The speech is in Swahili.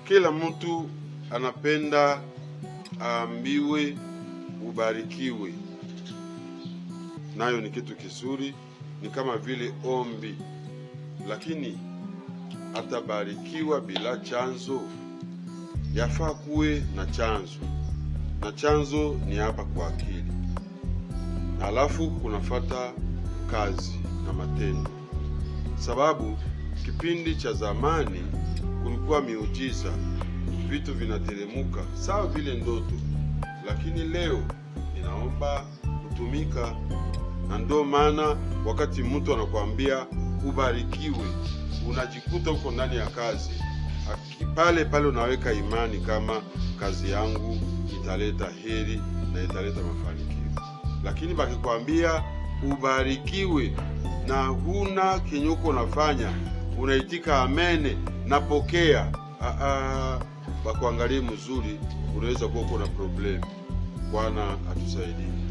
Kila mtu anapenda aambiwe ubarikiwe, nayo ni kitu kizuri, ni kama vile ombi, lakini atabarikiwa bila chanzo? Yafaa kuwe na chanzo, na chanzo ni hapa kwa akili, alafu kunafata kazi na matendo, sababu kipindi cha zamani kulikuwa miujiza, vitu vinateremuka sawa vile ndoto, lakini leo inaomba kutumika. Na ndio maana wakati mtu anakuambia ubarikiwe, unajikuta uko ndani ya kazi pale pale, unaweka imani kama kazi yangu italeta heri na italeta mafanikio. Lakini bakikwambia ubarikiwe na huna kinyuko unafanya, unaitika amene, napokea, bakuangalie mzuri, unaweza kuwa uko na problem. Bwana atusaidie.